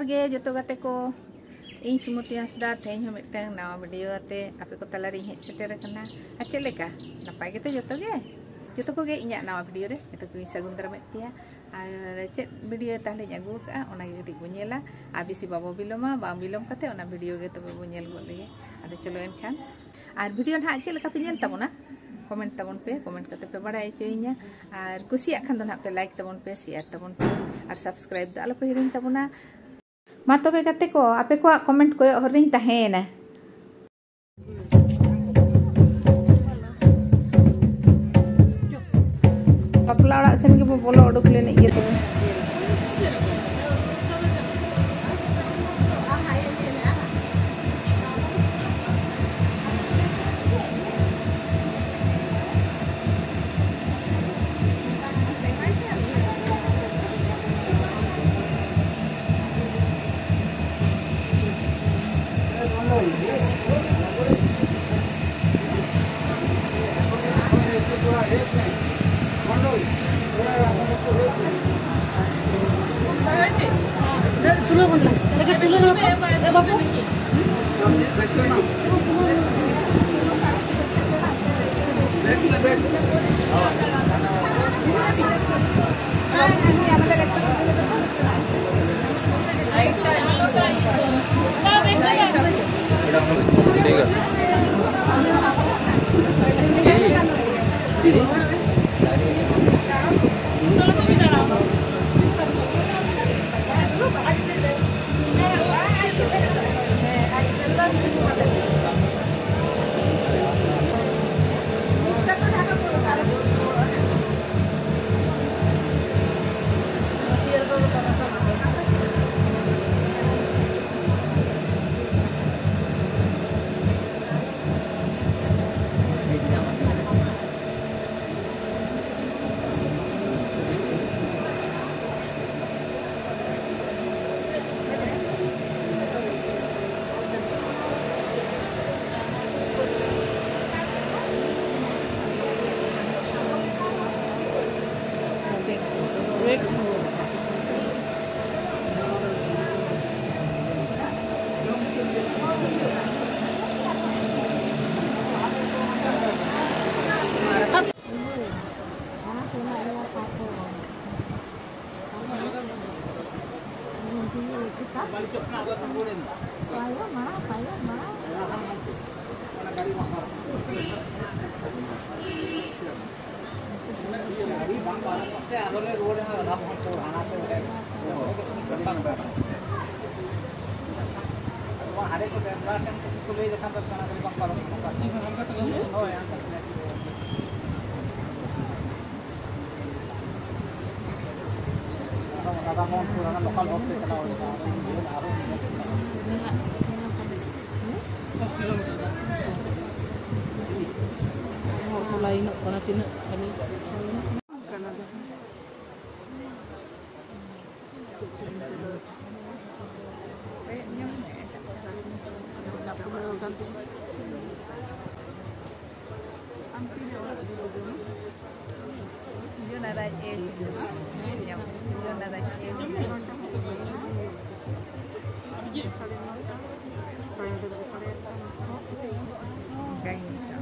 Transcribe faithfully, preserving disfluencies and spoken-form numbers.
ᱜᱮ ᱡᱚᱛᱚ ᱜᱟᱛᱮ ᱠᱚ, ᱤᱧ ᱥᱩᱢᱚᱛᱤ ᱦᱟᱸᱥᱫᱟ ᱛᱮᱦᱮᱧ ᱦᱚᱸ ᱢᱤᱫᱴᱟᱝ ᱱᱟᱣᱟ ᱵᱷᱤᱰᱤᱭᱳ ᱟᱛᱮ ᱟᱯᱮ ᱠᱚ ᱛᱟᱞᱟᱨᱤᱧ ᱦᱮᱡ ᱥᱮᱴᱮᱨ ᱟᱠᱟᱱᱟ᱾ ᱟᱨ ᱪᱮᱫ ᱞᱮᱠᱟ, ᱱᱟᱯᱟᱭ ᱜᱮᱛᱚ ᱡᱚᱛᱚ ᱜᱮ? ᱡᱚᱛᱚ ᱠᱚᱜᱮ ᱤᱧᱟᱹᱜ ᱱᱟᱣᱟ ᱵᱷᱤᱰᱤᱭᱳ ᱨᱮ ᱡᱚᱛᱚ ᱠᱚᱧ ᱥᱟᱹᱜᱩᱱ ᱫᱟᱨᱟᱢᱮᱫ ᱯᱮᱭᱟ᱾ ᱟᱨ ᱪᱮᱫ ᱵᱷᱤᱰᱤᱭᱳ ᱛᱟᱦᱞᱮᱧ ᱟᱹᱜᱩ ᱟᱠᱟᱫᱼᱟ, ᱚᱱᱟᱜᱮ ᱠᱟᱹᱴᱤᱡ ᱵᱚᱱ ᱧᱮᱞᱟ᱾ ᱟᱨ ᱵᱮᱥᱤ ᱵᱟᱵᱚ ᱵᱤᱞᱚᱢᱟ, ᱵᱟᱝ ᱵᱤᱞᱚᱢ ᱠᱟᱛᱮ ᱚᱱᱟ ᱵᱷᱤᱰᱤᱭᱳ ᱜᱮ ᱛᱚᱵᱮ ᱵᱚᱱ ᱧᱮᱞ ᱜᱚᱫ ᱞᱮᱜᱮ᱾ ᱟᱫᱚ ᱪᱚᱞᱚ ᱮᱱᱠᱷᱟᱱ, ᱟᱨ ᱵᱷᱤᱰᱤᱭᱳ ᱱᱟᱦᱟᱜ ᱪᱮᱫ ᱞᱮᱠᱟ ᱯᱮ ᱧᱮᱞ ᱛᱟᱵᱚᱱᱟ, ᱠᱚᱢᱮᱱᱴ ᱛᱟᱵᱚᱱ ᱯᱮ, ᱠᱚᱢᱮᱱᱴ ᱠᱟᱛᱮ ᱯᱮ ᱵᱟᱲᱟᱭ ᱦᱚᱪᱚᱭᱤᱧᱟ᱾ ᱟᱨ ᱠᱩᱥᱤᱭᱟᱜ ᱠᱷᱟᱱ ᱫᱚ ᱱᱟᱦᱟᱜ ᱯᱮ ᱞᱟᱭᱤᱠ ᱛᱟᱵᱚᱱ ᱯᱮ, ᱥᱮᱭᱟᱨ ᱛᱟᱵᱚᱱ ᱯᱮ, ᱟᱨ ᱥᱟᱵᱥᱠᱨᱟᱭᱤᱵ ᱫᱚ ᱟᱞᱚ ᱯᱮ ᱦᱤᱲᱤᱧ ᱛᱟᱵᱚᱱᱟ᱾ ᱢᱟ ᱛᱚᱵᱮ ᱜᱟᱛᱮ ᱠᱚ, ᱟᱯᱮ ᱠᱚᱣᱟᱜ ᱠᱚᱢᱮᱱᱴ ᱠᱚᱭᱚᱜ ᱦᱚᱨ ᱨᱤᱧ ᱛᱟᱦᱮᱸᱭᱮᱱᱟ᱾ ᱵᱟᱯᱞᱟ ᱚᱲᱟᱜ ᱥᱮᱱ ᱜᱮᱵᱚ ᱵᱚᱞᱚ ᱩᱰᱩᱠ ᱞᱮᱱ ᱜᱮ ᱛᱚᱵᱮ᱾ ᱯᱟᱭᱨᱟ ᱢᱟᱲᱟᱝ, ᱯᱟᱭᱨᱟ ᱢᱟᱲᱟᱝ᱾ ᱦᱚᱲ ᱠᱚ ᱞᱟᱭᱤᱱᱚᱜ ᱠᱟᱱᱟ ᱛᱤᱱᱟᱹᱜ ᱠᱷᱟᱹᱞᱤ᱾ ᱥᱤᱨᱡᱚᱱᱟ ᱨᱟᱡᱽ ᱮ ᱦᱤᱡᱩᱜᱼᱟ᱾ ᱦᱮᱸ, ᱧᱟᱢ ᱥᱤᱨᱡᱚᱱᱟ ᱨᱟᱡᱽ ᱮ ᱦᱤᱡᱩᱜᱼᱟ᱾ ᱚᱱᱠᱟ ᱜᱮ ᱦᱤᱡᱩᱜᱼᱟ᱾